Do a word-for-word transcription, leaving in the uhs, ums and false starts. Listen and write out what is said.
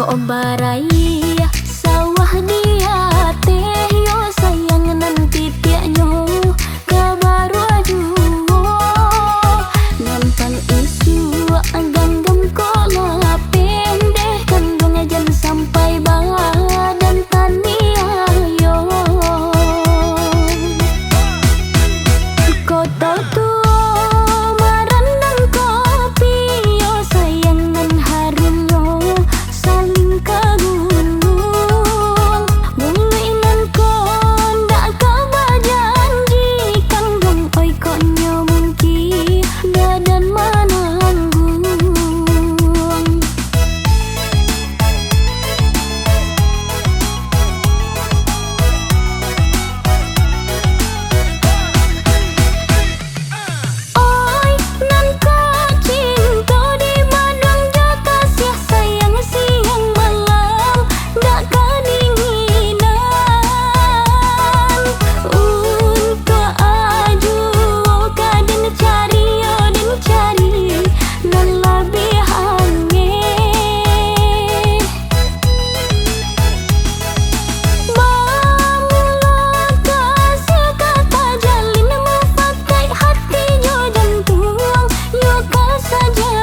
Barayia sawah di ateh, yo sayang nan titiaknyo ka baruah juo. Nan pang isuak ganggam ko lapeh, deh kanduang jan sampai badan taniayo. Koto tuo marandang kopi, yo sayang nan harumnyo saling ka gunduang. Buluik nan ko ndak ka bajanji, kanduang oi kok nyo mungkin badan manangguang. Oi, nan ka cinto di baduang jo kasiah sayang siang malam, dak ka dinginan. Untuak ajuo ka den cari, yo den cari nan labiah angeh. Bamulo kasiah ka tajalin, mufakaik hati jo jantuang, yo ka saja